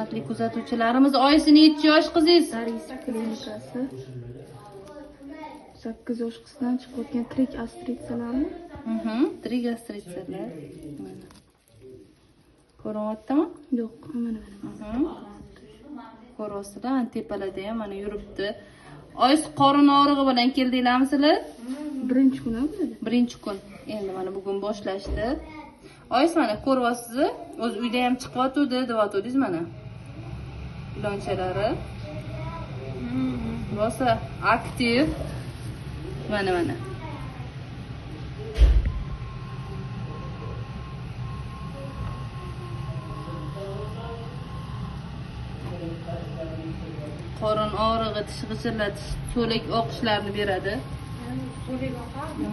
Hurmatli kuzatuvchilarimiz, oyisi necha yosh qizingiz? Daris klinikasi. 8 yosh qizdan chiqayotgan tirik ostritsalarmi? Tirik ostritsalar. Mana. Ko'rinyaptimi? Yo'q, mana mana. Ko'ryapsizlar, ana tepalarda ham mana yuribdi. Oyisi qorin og'rig'i bilan keldinglarmi sizlar? Birinchi kun bo'ladi. Birinchi kun. Endi mana bugun boshlashdi. Oyisi mana ko'ryapsiz, o'zi uyda ham chiqyotdi, deyotdingiz mana. Ilonchalari. Rosa aktiv. Mana mana. Qorin og'rig'i, tish g'ijirlatish, so'lak oqishlarni beradi. So'lak oqadi.